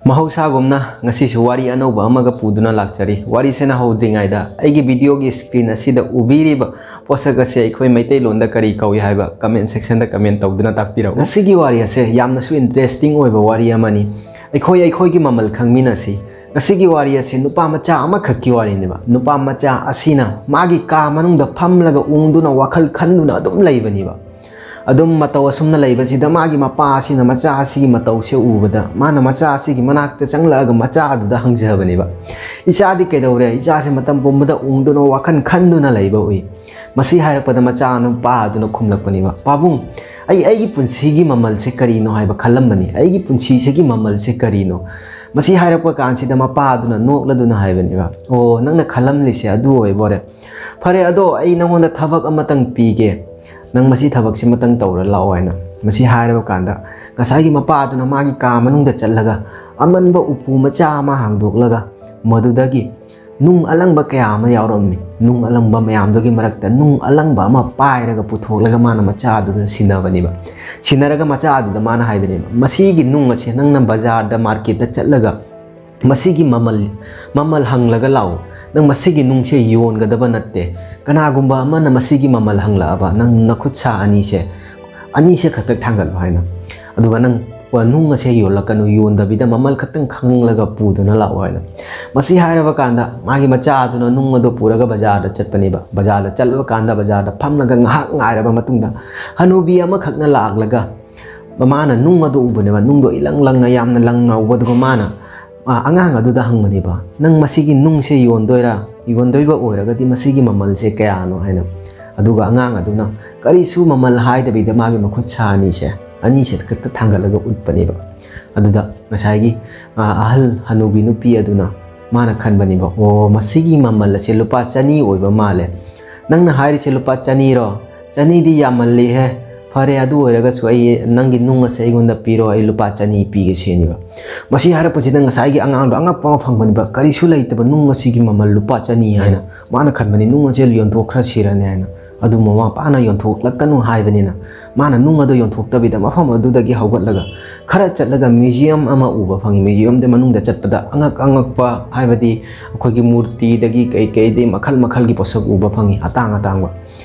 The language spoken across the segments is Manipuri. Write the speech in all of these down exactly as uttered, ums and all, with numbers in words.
ꯃꯍꯧꯁꯥꯒꯨꯝꯅ ꯉꯁꯤꯁꯨ ꯋꯥꯔꯤ ꯑꯅꯧꯕ ꯑꯃꯒ ꯄꯨꯗꯨꯅ ꯂꯥꯛꯆꯔꯤ꯫ ꯋꯥꯔꯤꯁꯤꯅ ꯍꯧꯗ꯭ꯔꯤꯉꯩꯗ ꯑꯩꯒꯤ videoꯒꯤ screen ꯑꯁꯤꯗ ꯎꯕꯤꯔꯤꯕ ꯄꯣꯠꯁꯛ ꯑꯁꯦ ꯑꯩꯈꯣꯏ ꯃꯩꯇꯩꯂꯣꯟꯗ ꯀꯔꯤ ꯀꯧꯏ ꯍꯥꯏꯕ comment sectionꯗ comment ꯇꯧꯗꯨꯅ ꯇꯥꯛꯄꯤꯔꯛꯎ꯫ ꯉꯁꯤꯒꯤ ꯋꯥꯔꯤ ꯑꯁꯦ ꯌꯥꯝꯅꯁꯨ interesting ꯑꯣꯏꯕ ꯋꯥꯔꯤ ꯑꯃꯅꯤ꯫ ꯑꯩꯈꯣꯏ ꯑꯩꯈꯣꯏꯒꯤ ꯃꯃꯜ ꯈꯪꯃꯤꯟꯅꯁꯤ꯫ ꯉꯁꯤꯒꯤ ꯋꯥꯔꯤ ꯑꯁꯦ ꯅꯨꯄꯥ ꯃꯆꯥ ꯑꯃꯈꯛꯀꯤ ꯋꯥꯔꯤꯅꯦꯕ꯫ ꯅꯨꯄꯥ ꯃꯆꯥ ꯑꯁꯤꯅ ꯃꯥꯒꯤ ꯀꯥ ꯃꯅꯨꯡꯗ ꯐꯝꯂꯒ ꯎꯪꯗꯨꯅ ꯋꯥꯈꯜ ꯈꯟꯗꯨꯅ ꯑꯗꯨꯝ ꯂꯩꯕꯅꯦꯕ꯫ ꯑꯗꯨꯝ ꯃꯇꯧ ꯑꯁꯨꯝꯅ ꯂꯩꯕꯁꯤꯗ ꯃꯥꯒꯤ ꯃꯄꯥ ꯑꯁꯤꯅ ꯃꯆꯥ ꯑꯁꯤꯒꯤ ꯃꯇꯧꯁꯦ ꯎꯕꯗ ꯃꯥꯅ ꯃꯆꯥ ꯑꯁꯤꯒꯤ ꯃꯅꯥꯛꯇ ꯆꯪꯂꯛꯑꯒ ꯃꯆꯥ ꯑꯗꯨꯗ ꯍꯪꯖꯕꯅꯦꯕ, "ꯏꯆꯥꯗꯤ ꯀꯩꯗꯧꯔꯦ? ꯏꯆꯥꯁꯦ ꯃꯇꯝ ꯄꯨꯝꯕꯗ ꯎꯪꯗꯨꯅ ꯋꯥꯈꯜ ꯈꯟꯗꯨꯅ ꯂꯩꯕ ꯎꯏ꯫" ꯃꯁꯤ ꯍꯥꯏꯔꯛꯄꯗ ꯃꯆꯥ ꯅꯨꯄꯥ ꯑꯗꯨꯅ ꯈꯨꯝꯂꯛꯄꯅꯦꯕ, "ꯄꯥꯕꯨꯡ, ꯑꯩ ꯑꯩꯒꯤ ꯄꯨꯟꯁꯤꯒꯤ ꯃꯃꯜꯁꯦ ꯀꯔꯤꯅꯣ ꯍꯥꯏꯕ ꯈꯜꯂꯝꯕꯅꯤ꯫ ꯑꯩꯒꯤ ꯄꯨꯟꯁꯤꯁꯤꯒꯤ ꯃꯃꯜꯁꯦ ꯀꯔꯤꯅꯣ?" ꯃꯁꯤ ꯍꯥꯏꯔꯛꯄ ꯀꯥꯟꯁꯤꯗ ꯃꯄꯥ ꯑꯗꯨꯅ ꯅꯣꯛꯂꯗꯨꯅ ꯍꯥꯏꯕꯅꯦꯕ, "ꯑꯣ, ꯅꯪꯅ ꯈꯜꯂꯝꯂꯤꯁꯦ ꯑꯗꯨ ꯑꯣꯏꯕꯣꯔꯦ꯫ ꯐꯔꯦ, ꯑꯗꯣ ꯑꯩ ꯅꯪꯉꯣꯟꯗ ꯊꯕꯛ ꯑꯃꯇꯪ ꯄꯤꯒꯦ꯫ ꯅꯪ ꯃꯁꯤ ꯊꯕꯛꯁꯤꯃꯇꯪ ꯇꯧꯔ ꯂꯥꯛꯑꯣ," ꯍꯥꯏꯅ꯫ ꯃꯁꯤ ꯍꯥꯏꯔꯕ ꯀꯥꯟꯗ ꯉꯁꯥꯏꯒꯤ ꯃꯄꯥ ꯑꯗꯨꯅ ꯃꯥꯒꯤ ꯀꯥ ꯃꯅꯨꯡꯗ ꯆꯠꯂꯒ ꯑꯃꯟꯕ ꯎꯄꯨ ꯃꯆꯥ ꯑꯃ ꯍꯥꯡꯗꯣꯛꯂꯒ ꯃꯗꯨꯗꯒꯤ ꯅꯨꯡ ꯑꯂꯪꯕ ꯀꯌꯥ ꯑꯃ ꯌꯥꯎꯔꯝꯃꯤ꯫ ꯅꯨꯡ ꯑꯂꯪꯕ ꯃꯌꯥꯝꯗꯨꯒꯤ ꯃꯔꯛꯇ ꯅꯨꯡ ꯑꯂꯪꯕ ꯑꯃ ꯄꯥꯏꯔꯒ ꯄꯨꯊꯣꯛꯂꯒ ꯃꯥꯅ ꯃꯆꯥ ꯑꯗꯨꯗ ꯁꯤꯟꯅꯕꯅꯦꯕ꯫ ꯁꯤꯟꯅꯔꯒ ꯃꯆꯥ ꯑꯗꯨꯗ ꯃꯥꯅ ꯍꯥꯏꯕꯅꯦꯕ, "ꯃꯁꯤꯒꯤ ꯅꯨꯡ ꯑꯁꯦ ꯅꯪꯅ ꯕꯖꯥꯔꯗ, marketꯇ ꯆꯠꯂꯒ ꯃꯁꯤꯒꯤ ꯃꯃꯜ, ꯃꯃꯜ ꯍꯪꯂꯒ ꯂꯥꯛꯎ꯫ ꯅꯪ ꯃꯁꯤꯒꯤ ꯅꯨꯡꯁꯦ ꯌꯣꯟꯒꯗꯕ ꯅꯠꯇꯦ꯫ ꯀꯅꯥꯒꯨꯝꯕ ꯑꯃꯅ ꯃꯁꯤꯒꯤ ꯃꯃꯜ ꯍꯪꯂꯛꯑꯕ, ꯅꯪ ꯅꯈꯨꯠ ꯁꯥ ꯑꯅꯤꯁꯦ, ꯑꯅꯤꯁꯦ ꯈꯛꯇ ꯊꯥꯡꯒꯠꯂꯨ," ꯍꯥꯏꯅ꯫ ꯑꯗꯨꯒ ꯅꯪ ꯅꯨꯡ ꯑꯁꯦ ꯌꯣꯜꯂꯛꯀꯅꯨ, ꯌꯣꯟꯗꯕꯤꯗ ꯃꯃꯜ ꯈꯛꯇꯪ ꯈꯪꯂꯒ ꯄꯨꯗꯨꯅ ꯂꯥꯛꯑꯣ ꯍꯥꯏꯅ꯫ ꯃꯁꯤ ꯍꯥꯏꯔꯕ ꯀꯥꯟꯗ ꯃꯥꯒꯤ ꯃꯆꯥ ꯑꯗꯨꯅ ꯅꯨꯡ ꯑꯗꯨ ꯄꯨꯔꯒ ꯕꯖꯥꯔꯗ ꯆꯠꯄꯅꯦꯕ꯫ ꯕꯖꯥꯔꯗ ꯆꯠꯂꯕ ꯀꯥꯟꯗ ꯕꯖꯥꯔꯗ ꯐꯝꯂꯒ ꯉꯥꯏꯍꯥꯛ ꯉꯥꯏꯔꯕ ꯃꯇꯨꯡꯗ ꯍꯅꯨꯕꯤ ꯑꯃꯈꯛꯅ ꯂꯥꯛꯂꯒ ꯃꯃꯥꯅ ꯅꯨꯡ ꯑꯗꯨ ꯎꯕꯅꯦꯕ꯫ ꯅꯨꯡꯗꯣ ꯏꯂꯪ ꯂꯪꯅ, ꯌꯥꯝꯅ ꯂꯪꯅ ꯎꯕꯗꯨꯒ ꯃꯥꯅ, ꯑ, ꯑꯉꯥꯡ ꯑꯗꯨꯗ ꯍꯪꯕꯅꯦꯕ, "ꯅꯪ ꯃꯁꯤꯒꯤ ꯅꯨꯡꯁꯦ ꯌꯣꯟꯗꯣꯏꯔꯥ? ꯌꯣꯟꯗꯣꯏꯕ ꯑꯣꯏꯔꯒꯗꯤ ꯃꯁꯤꯒꯤ ꯃꯃꯜꯁꯦ ꯀꯌꯥꯅꯣ?" ꯍꯥꯏꯅ꯫ ꯑꯗꯨꯒ ꯑꯉꯥꯡ ꯑꯗꯨꯅ ꯀꯔꯤꯁꯨ ꯃꯃꯜ ꯍꯥꯏꯗꯕꯤꯗ ꯃꯥꯒꯤ ꯃꯈꯨꯠ ꯁꯥ ꯑꯅꯤꯁꯦ, ꯑꯅꯤꯁꯦ ꯈꯛꯇ ꯊꯥꯡꯒꯠꯂꯒ ꯎꯠꯄꯅꯦꯕ꯫ ꯑꯗꯨꯗ ꯉꯁꯥꯏꯒꯤ, ꯑ, ꯑꯍꯜ ꯍꯅꯨꯕꯤ ꯅꯨꯄꯤ ꯑꯗꯨꯅ ꯃꯥꯅ ꯈꯟꯕꯅꯦꯕ, "ꯑꯣ, ꯃꯁꯤꯒꯤ ꯃꯃꯜ ꯑꯁꯦ ꯂꯨꯄꯥ ꯆꯅꯤ ꯑꯣꯏꯕ ꯃꯥꯜꯂꯦ꯫ ꯅꯪꯅ ꯍꯥꯏꯔꯤꯁꯦ ꯂꯨꯄꯥ ꯆꯅꯤꯔꯣ? ꯆꯅꯤꯗꯤ ꯌꯥꯝꯃꯜꯂꯤꯍꯦ꯫ ꯐꯔꯦ, ꯑꯗꯨ ꯑꯣꯏꯔꯒꯁꯨ ꯑꯩ ꯅꯪꯒꯤ ꯅꯨꯡ ꯑꯁꯦ ꯑꯩꯉꯣꯟꯗ ꯄꯤꯔꯣ, ꯑꯩ ꯂꯨꯄꯥ ꯆꯅꯤ ꯄꯤꯒꯦ," ꯁꯤꯅꯦꯕ꯫ ꯃꯁꯤ ꯍꯥꯏꯔꯛꯄꯁꯤꯗ ꯉꯁꯥꯏꯒꯤ ꯑꯉꯥꯡꯗꯣ ꯑꯉꯛꯄ ꯑꯃ ꯐꯪꯕꯅꯦꯕ, ꯀꯔꯤꯁꯨ ꯂꯩꯇꯕ ꯅꯨꯡ ꯑꯁꯤꯒꯤ ꯃꯃꯜ ꯂꯨꯄꯥ ꯆꯅꯤ ꯍꯥꯏꯅ꯫ ꯃꯥꯅ ꯈꯟꯕꯅꯤ, "ꯅꯨꯡ ꯑꯁꯦ ꯌꯣꯟꯊꯣꯛꯈ꯭ꯔꯁꯤꯔꯅꯦ" ꯍꯥꯏꯅ꯫ ꯑꯗꯨ ꯃꯃꯥ ꯃꯄꯥꯅ ꯌꯣꯟꯊꯣꯛꯂꯛꯀꯅꯨ ꯍꯥꯏꯕꯅꯤꯅ, ꯃꯥꯅ ꯅꯨꯡ ꯑꯗꯨ ꯌꯣꯟꯊꯣꯛꯇꯕꯤꯗ ꯃꯐꯝ ꯑꯗꯨꯗꯒꯤ ꯍꯧꯒꯠꯂꯒ ꯈꯔ ꯆꯠꯂꯒ museum ꯑꯃ ꯎꯕ ꯐꯪꯉꯤ꯫ Museumꯗ ꯃꯅꯨꯡꯗ ꯆꯠꯄꯗ ꯑꯉꯛ ꯑꯉꯛꯄ, ꯍꯥꯏꯕꯗꯤ ꯑꯩꯈꯣꯏꯒꯤ ꯃꯨꯔꯇꯤꯗꯒꯤ ꯀꯩ ꯀꯩꯗꯒꯤ ꯃꯈꯜ ꯃꯈꯜꯒꯤ ꯄꯣꯠꯁꯛ ꯎꯕ ꯐꯪꯉꯤ, ꯑꯇꯥꯡ ꯑꯇꯥꯡꯕ꯫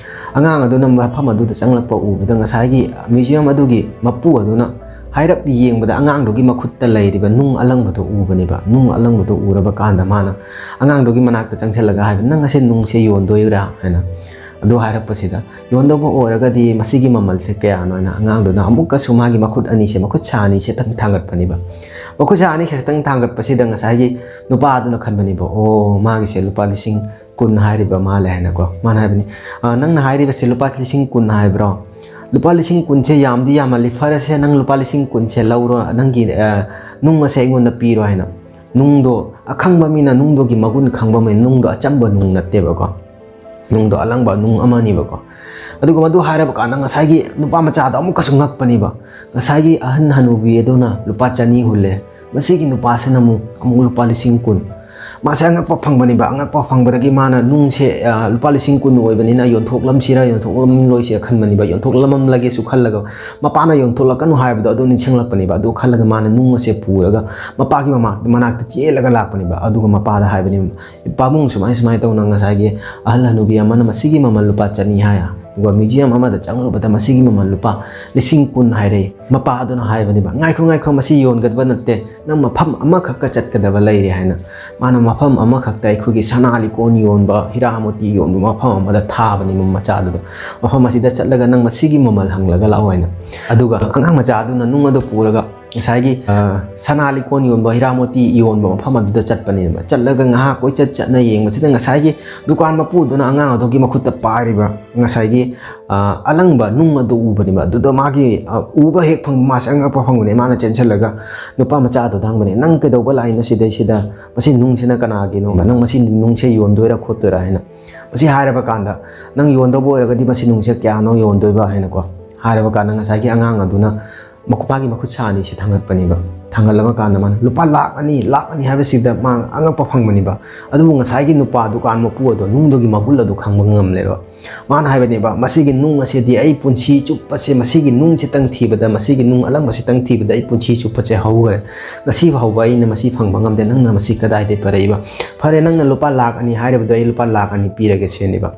ꯑꯉꯥꯡ ꯑꯗꯨꯅ ꯃꯐꯝ ꯑꯗꯨꯗ ꯆꯪꯂꯛꯄ ꯎꯕꯗ ꯉꯁꯥꯏꯒꯤ museum ꯑꯗꯨꯒꯤ ꯃꯄꯨ ꯑꯗꯨꯅ ꯍꯥꯏꯔꯞ ꯌꯦꯡꯕꯗ ꯑꯉꯥꯡꯗꯨꯒꯤ ꯃꯈꯨꯠꯇ ꯂꯩꯔꯤꯕ ꯅꯨꯡ ꯑꯂꯪꯕꯗꯨ ꯎꯕꯅꯦꯕ꯫ ꯅꯨꯡ ꯑꯂꯪꯕꯗꯨ ꯎꯔꯕ ꯀꯥꯟꯗ ꯃꯥꯅ ꯑꯉꯥꯡꯗꯨꯒꯤ ꯃꯅꯥꯛꯇ ꯆꯪꯁꯤꯜꯂꯒ ꯍꯥꯏꯕ, "ꯅꯪ ꯑꯁꯤ ꯅꯨꯡꯁꯦ ꯌꯣꯟꯗꯣꯏꯔꯥ?" ꯍꯥꯏꯅ꯫ ꯑꯗꯨ ꯍꯥꯏꯔꯛꯄꯁꯤꯗ, "ꯌꯣꯟꯗꯧꯕ ꯑꯣꯏꯔꯒꯗꯤ ꯃꯁꯤꯒꯤ ꯃꯃꯜꯁꯦ ꯀꯌꯥꯅꯣ?" ꯍꯥꯏꯅ ꯑꯉꯥꯡꯗꯨꯅ ꯑꯃꯨꯛꯀꯁꯨ ꯃꯥꯒꯤ ꯃꯈꯨꯠ ꯑꯅꯤꯁꯦ, ꯃꯈꯨꯠ ꯁꯥ ꯑꯅꯤꯁꯦ ꯊꯥꯡꯒꯠꯄꯅꯦꯕ꯫ ꯃꯈꯨꯠ ꯁꯥ ꯑꯅꯤ ꯈꯛꯇꯪ ꯊꯥꯡꯒꯠꯄꯁꯤꯗ ꯉꯁꯥꯏꯒꯤ ꯅꯨꯄꯥꯗꯨꯅ ꯈꯟꯕꯅꯦꯕ, "ꯑꯣ, ꯃꯥꯒꯤꯁꯦ ꯂꯨꯄꯥ ꯂꯤꯁꯤꯡ ꯀꯨꯟ ꯍꯥꯏꯔꯤꯕ ꯃꯥꯜꯂꯦ" ꯍꯥꯏꯅꯀꯣ꯫ ꯃꯥꯅ ꯍꯥꯏꯕꯅꯤ, "ꯑ, ꯅꯪꯅ ꯍꯥꯏꯔꯤꯕꯁꯦ ꯂꯨꯄꯥ ꯂꯤꯁꯤꯡ ꯀꯨꯟ ꯍꯥꯏꯕ꯭ꯔꯣ? ꯂꯨꯄꯥ ꯂꯤꯁꯤꯡ ꯀꯨꯟꯁꯦ ꯌꯥꯝꯗꯤ ꯌꯥꯝꯃꯜꯂꯤ꯫ ꯐꯔꯁꯦ, ꯅꯪ ꯂꯨꯄꯥ ꯂꯤꯁꯤꯡ ꯀꯨꯟꯁꯦ ꯂꯧꯔꯣ, ꯅꯪꯒꯤ, ꯑ, ꯅꯨꯡ ꯑꯁꯦ ꯑꯩꯉꯣꯟꯗ ꯄꯤꯔꯣ" ꯍꯥꯏꯅ꯫ ꯅꯨꯡꯗꯣ ꯑꯈꯪꯕ ꯃꯤꯅ ꯅꯨꯡꯗꯨꯒꯤ ꯃꯒꯨꯟ ꯈꯪꯕ ꯃꯤ, ꯅꯨꯡꯗꯣ ꯑꯆꯝꯕ ꯅꯨꯡ ꯅꯠꯇꯦꯕꯀꯣ꯫ ꯅꯨꯡꯗꯣ ꯑꯂꯪꯕ ꯅꯨꯡ ꯑꯃꯅꯤꯕꯀꯣ꯫ ꯑꯗꯨꯒ ꯃꯗꯨ ꯍꯥꯏꯔꯕ ꯀꯥꯟꯗ ꯉꯁꯥꯏꯒꯤ ꯅꯨꯄꯥ ꯃꯆꯥꯗꯣ ꯑꯃꯨꯛꯀꯁꯨ ꯉꯛꯄꯅꯤꯕ꯫ ꯉꯁꯥꯏꯒꯤ ꯑꯍꯟ ꯍꯅꯨꯕꯤ ꯑꯗꯨꯅ ꯂꯨꯄꯥ ꯆꯅꯤ ꯍꯨꯜꯂꯦ, ꯃꯁꯤꯒꯤ ꯅꯨꯄꯥꯁꯤꯅ ꯑꯃꯨꯛ, ꯑꯃꯨꯛ ꯂꯨꯄꯥ ꯂꯤꯁꯤꯡ ꯀꯨꯟ꯫ ꯃꯥꯁꯦ ꯑꯉꯛꯄ ꯐꯪꯕꯅꯤꯕ꯫ ꯑꯉꯛꯄ ꯐꯪꯕꯗꯒꯤ ꯃꯥꯅ ꯅꯨꯡꯁꯦ, ꯑ, ꯂꯨꯄꯥ ꯂꯤꯁꯤꯡ ꯀꯨꯟ ꯑꯣꯏꯕꯅꯤꯅ ꯌꯣꯟꯊꯣꯛꯂꯝꯁꯤꯔ ꯌꯣꯟꯊꯣꯛꯂꯝꯂꯣꯏꯁꯤꯔ ꯈꯟꯕꯅꯤꯕ꯫ ꯌꯣꯟꯊꯣꯛꯂꯝꯂꯒꯦꯁꯨ ꯈꯜꯂꯒ ꯃꯄꯥꯅ ꯌꯣꯟꯊꯣꯛꯂꯛꯀꯅꯨ ꯍꯥꯏꯕꯗꯣ ꯑꯗꯨ ꯅꯤꯡꯁꯤꯡꯂꯛꯄꯅꯤꯕ꯫ ꯑꯗꯨ ꯈꯜꯂꯒ ꯃꯥꯅ ꯅꯨꯡ ꯑꯁꯦ ꯄꯨꯔꯒ ꯃꯄꯥꯒꯤ ꯃꯃꯥ-, ꯃꯅꯥꯛꯇ ꯆꯦꯜꯂꯒ ꯂꯥꯛꯄꯅꯤꯕ꯫ ꯑꯗꯨꯒ ꯃꯄꯥꯗ ꯍꯥꯏꯕꯅꯤ, "ꯄꯥꯕꯨꯡ, ꯁꯨꯃꯥꯏ ꯁꯨꯃꯥꯏꯅ ꯇꯧꯅ ꯉꯁꯥꯏꯒꯤ ꯑꯍꯜ ꯍꯅꯨꯕꯤ ꯑꯃꯅ ꯃꯁꯤꯒꯤ ꯃꯃꯜ ꯂꯨꯄꯥ ꯆꯅꯤ ꯍꯥꯏ, ꯑꯗꯨꯒ museum ꯑꯃꯗ ꯆꯪꯂꯨꯕꯗ ꯃꯁꯤꯒꯤ ꯃꯃꯜ ꯂꯨꯄꯥ ꯂꯤꯁꯤꯡ ꯀꯨꯟ ꯍꯥꯏꯔꯛꯏ"꯫ ꯃꯄꯥ ꯑꯗꯨꯅ ꯍꯥꯏꯕꯅꯦꯕ, "ꯉꯥꯏꯈꯣ, ꯉꯥꯏꯈꯣ, ꯃꯁꯤ ꯌꯣꯟꯒꯗꯕ ꯅꯠꯇꯦ, ꯅꯪ ꯃꯐꯝ ꯑꯃꯈꯛꯇ ꯆꯠꯀꯗꯕ ꯂꯩꯔꯦ" ꯍꯥꯏꯅ꯫ ꯃꯥꯅ ꯃꯐꯝ ꯑꯃꯈꯛꯇ ꯑꯩꯈꯣꯏꯒꯤ ꯁꯅꯥ ꯂꯤꯛꯀꯣꯟ ꯌꯣꯟꯕ, ꯍꯤꯔꯥ ꯃꯣꯇꯤ ꯌꯣꯟꯕ ꯃꯐꯝ ꯑꯃꯗ ꯊꯥꯕꯅꯤ ꯃꯆꯥꯗꯨꯗ꯫ "ꯃꯐꯝ ꯑꯁꯤꯗ ꯆꯠꯂꯒ ꯅꯪ ꯃꯁꯤꯒꯤ ꯃꯃꯜ ꯍꯪꯂꯒ ꯂꯥꯛꯑꯣ" ꯍꯥꯏꯅ꯫ ꯑꯗꯨꯒ ꯑꯉꯥꯡ ꯃꯆꯥꯗꯨꯅ ꯅꯨꯡ ꯑꯗꯨ ꯄꯨꯔꯒ ꯉꯁꯥꯏꯒꯤ, ꯑ, ꯁꯅꯥ ꯂꯤꯛꯀꯣꯟ ꯌꯣꯟꯕ, ꯍꯤꯔꯥ ꯃꯣꯇꯤ ꯌꯣꯟꯕ ꯃꯐꯝ ꯑꯗꯨꯗ ꯆꯠꯄꯅꯦꯕ꯫ ꯆꯠꯂꯒ ꯉꯥꯏꯍꯥꯛ ꯀꯣꯏꯆꯠ ꯆꯠꯅ ꯌꯦꯡꯕꯁꯤꯗ ꯉꯁꯥꯏꯒꯤ ꯗꯨꯀꯥꯟ ꯃꯄꯨꯗꯨꯅ ꯑꯉꯥꯡ ꯑꯗꯨꯒꯤ ꯃꯈꯨꯠꯇ ꯄꯥꯏꯔꯤꯕ ꯉꯁꯥꯏꯒꯤ, ꯑ, ꯑꯂꯪꯕ ꯅꯨꯡ ꯑꯗꯨ ꯎꯕꯅꯦꯕ꯫ ꯑꯗꯨꯗ ꯃꯥꯒꯤ, ꯑ, ꯎꯕ ꯍꯦꯛ ꯐꯪꯕ ꯃꯥꯁꯦ ꯑꯉꯛꯄ ꯐꯪꯕꯅꯦ꯫ ꯃꯥꯅ ꯆꯦꯟꯁꯤꯜꯂꯒ ꯅꯨꯄꯥ ꯃꯆꯥꯗꯨꯗ ꯍꯪꯕꯅꯦ, "ꯅꯪ ꯀꯩꯗꯧꯕ ꯂꯥꯛꯏꯅꯣ ꯁꯤꯗꯩꯁꯤꯗ? ꯃꯁꯤ ꯅꯨꯡꯁꯤꯅ ꯀꯅꯥꯒꯤꯅꯣ? ꯅꯪ ꯃꯁꯤ ꯅꯨꯡꯁꯦ ꯌꯣꯟꯗꯣꯏꯔꯥ ꯈꯣꯠꯇꯣꯏꯔꯥ?" ꯍꯥꯏꯅ꯫ ꯃꯁꯤ ꯍꯥꯏꯔꯕ ꯀꯥꯟꯗ, "ꯅꯪ ꯌꯣꯟꯗꯧꯕ ꯑꯣꯏꯔꯒꯗꯤ ꯃꯁꯤ ꯅꯨꯡꯁꯦ ꯀꯌꯥꯅꯣ ꯌꯣꯟꯗꯣꯏꯕ?" ꯍꯥꯏꯅꯀꯣ ꯍꯥꯏꯔꯕ ꯀꯥꯟꯗ ꯉꯁꯥꯏꯒꯤ ꯑꯉꯥꯡ ꯑꯗꯨꯅ ꯃꯈꯨ-, ꯃꯥꯒꯤ ꯃꯈꯨꯠ ꯁꯥ ꯑꯅꯤꯁꯦ ꯊꯥꯡꯒꯠꯄꯅꯦꯕ꯫ ꯊꯥꯡꯒꯠꯂꯕ ꯀꯥꯟꯗ ꯃꯥꯅ ꯂꯨꯄꯥ ꯂꯥꯛ ꯑꯅꯤ, ꯂꯥꯛ ꯑꯅꯤ ꯍꯥꯏꯕꯁꯤꯗ ꯃꯥ ꯑꯉꯛꯄ ꯐꯪꯕꯅꯦꯕ꯫ ꯑꯗꯨꯕꯨ ꯉꯁꯥꯏꯒꯤ ꯅꯨꯄꯥ ꯗꯨꯀꯥꯟ ꯃꯄꯨ ꯑꯗꯣ ꯅꯨꯡꯗꯨꯒꯤ ꯃꯒꯨꯜ ꯑꯗꯨ ꯈꯪꯕ ꯉꯝꯂꯦꯕ꯫ ꯃꯥꯅ ꯍꯥꯏꯕꯅꯦꯕ, "ꯃꯁꯤꯒꯤ ꯅꯨꯡ ꯑꯁꯤꯗꯤ ꯑꯩ ꯄꯨꯟꯁꯤ ꯆꯨꯞꯄꯁꯦ, ꯃꯁꯤꯒꯤ ꯅꯨꯡꯁꯤꯇꯪ ꯊꯤꯕꯗ, ꯃꯁꯤꯒꯤ ꯅꯨꯡ ꯑꯂꯪꯕꯁꯤꯇꯪ ꯊꯤꯕꯗ ꯑꯩ ꯄꯨꯟꯁꯤ ꯆꯨꯞꯄꯁꯦ ꯍꯧꯈ꯭ꯔꯦ꯫ ꯉꯁꯤ ꯐꯥꯎꯕ ꯑꯩꯅ ꯃꯁꯤ ꯐꯪꯕ ꯉꯝꯗꯦ꯫ ꯅꯪꯅ ꯃꯁꯤ ꯀꯗꯥꯏꯗꯒꯤ ꯄꯨꯔꯛꯏꯕ? ꯐꯔꯦ, ꯅꯪꯅ ꯂꯨꯄꯥ ꯂꯥꯛ ꯑꯅꯤ ꯍꯥꯏꯔꯕꯗꯣ ꯑꯩ ꯂꯨꯄꯥ ꯂꯥꯛ ꯑꯅꯤ ꯄꯤꯔꯒꯦ ꯁꯦꯅꯦꯕ"꯫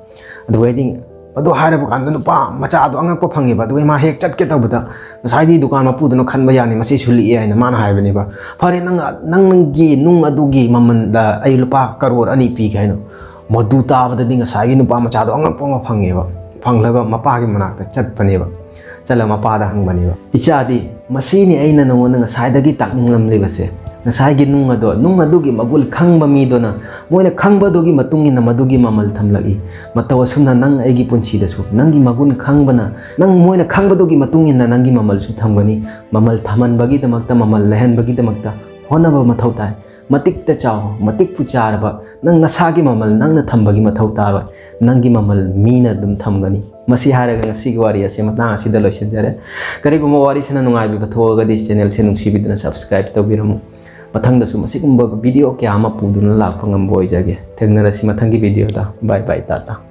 ꯑꯗꯨꯒ ꯑꯩꯗꯤ ꯑꯗꯨ ꯍꯥꯏꯔꯕ ꯀꯥꯟꯗ ꯅꯨꯄꯥ ꯃꯆꯥꯗꯣ ꯑꯉꯛꯄ ꯐꯪꯉꯦꯕ꯫ ꯑꯗꯨꯒ ꯃꯥ ꯍꯦꯛ ꯆꯠꯀꯦ ꯇꯧꯕꯗ ꯉꯁꯥꯏꯒꯤ ꯗꯨꯀꯥꯟ ꯃꯄꯨꯗꯨꯅ ꯈꯟꯕ ꯌꯥꯅꯤ, "ꯃꯁꯤ ꯁꯨꯂꯤꯛꯑꯦ" ꯍꯥꯏꯅ ꯃꯥꯅ ꯍꯥꯏꯕꯅꯦꯕ꯫ "ꯐꯔꯦ, ꯅꯪ, ꯅꯪꯒꯤ ꯅꯨꯡ ꯑꯗꯨꯒꯤ ꯃꯃꯜꯗ ꯑꯩ ꯂꯨꯄꯥ ꯀꯔꯣꯔ ꯑꯅꯤ ꯄꯤꯒꯦ" ꯍꯥꯏꯅ꯫ ꯃꯗꯨ ꯇꯥꯕꯗꯗꯤ ꯉꯁꯥꯏꯒꯤ ꯅꯨꯄꯥ ꯃꯆꯥꯗꯣ ꯑꯉꯛꯄ ꯑꯃ ꯐꯪꯉꯦꯕ꯫ ꯐꯪꯂꯒ ꯃꯄꯥꯒꯤ ꯃꯅꯥꯛꯇ ꯆꯠꯄꯅꯦꯕ꯫ ꯆꯠꯂ ꯃꯄꯥꯗ ꯍꯪꯕꯅꯦꯕ, "ꯏꯆꯥꯗꯤ, ꯃꯁꯤꯅꯤ ꯑꯩꯅ ꯅꯉꯣꯟꯗ ꯉꯁꯥꯏꯗꯒꯤ ꯇꯥꯛꯅꯤꯡꯂꯝꯂꯤꯕꯁꯦ꯫ ꯉꯁꯥꯏꯒꯤ ꯅꯨꯡ ꯑꯗꯣ, ꯅꯨꯡ ꯑꯗꯨꯒꯤ ꯃꯒꯨꯜ ꯈꯪꯕ ꯃꯤꯗꯨꯅ, ꯃꯣꯏꯅ ꯈꯪꯕꯗꯨꯒꯤ ꯃꯇꯨꯡ ꯏꯟꯅ ꯃꯗꯨꯒꯤ ꯃꯃꯜ ꯊꯝꯂꯛꯏ꯫ ꯃꯇꯧ ꯑꯁꯨꯝꯅ ꯅꯪ ꯑꯩꯒꯤ ꯄꯨꯟꯁꯤꯗꯁꯨ ꯅꯪꯒꯤ ꯃꯒꯨꯟ ꯈꯪꯕꯅ, ꯅꯪ, ꯃꯣꯏꯅ ꯈꯪꯕꯗꯨꯒꯤ ꯃꯇꯨꯡ ꯏꯟꯅ ꯅꯪꯒꯤ ꯃꯃꯜꯁꯨ ꯊꯝꯒꯅꯤ꯫ ꯃꯃꯜ ꯊꯝꯍꯟꯕꯒꯤꯗꯃꯛꯇ, ꯃꯃꯜ ꯂꯩꯍꯟꯕꯒꯤꯗꯃꯛꯇ ꯍꯣꯠꯅꯕ ꯃꯊꯧ ꯇꯥꯏ꯫ ꯃꯇꯤꯛꯇ ꯆꯥꯎ, ꯃꯇꯤꯛꯄꯨ ꯆꯥꯔꯕ ꯅꯪ ꯅꯁꯥꯒꯤ ꯃꯃꯜ ꯅꯪꯅ ꯊꯝꯕꯒꯤ ꯃꯊꯧ ꯇꯥꯔꯣꯏ꯫ ꯅꯪꯒꯤ ꯃꯃꯜ ꯃꯤꯅ ꯑꯗꯨꯝ ꯊꯝꯒꯅꯤ"꯫ ꯃꯁꯤ ꯍꯥꯏꯔꯒ ꯉꯁꯤꯒꯤ ꯋꯥꯔꯤ ꯑꯁꯤ ꯃꯇꯥꯡ ꯑꯁꯤꯗ ꯂꯣꯏꯁꯤꯟꯖꯔꯦ꯫ ꯀꯔꯤꯒꯨꯝꯕ ꯋꯥꯔꯤꯁꯤꯅ ꯅꯨꯡꯉꯥꯏꯕꯤꯕ ꯊꯣꯛꯑꯒꯗꯤ channelꯁꯦ ꯅꯨꯡꯁꯤꯕꯤꯗꯨꯅ subscribe ꯇꯧꯕꯤꯔꯝꯃꯨ꯫ ꯃꯊꯪꯗꯁꯨ ꯃꯁꯤꯒꯨꯝꯕ video ꯀꯌꯥ ꯑꯃ ꯄꯨꯗꯨꯅ ꯂꯥꯛꯄ ꯉꯝꯕ ꯑꯣꯏꯖꯒꯦ꯫ ꯊꯦꯡꯅꯔꯁꯤ ꯃꯊꯪꯒꯤ videoꯗ꯫ Bye bye, Tata.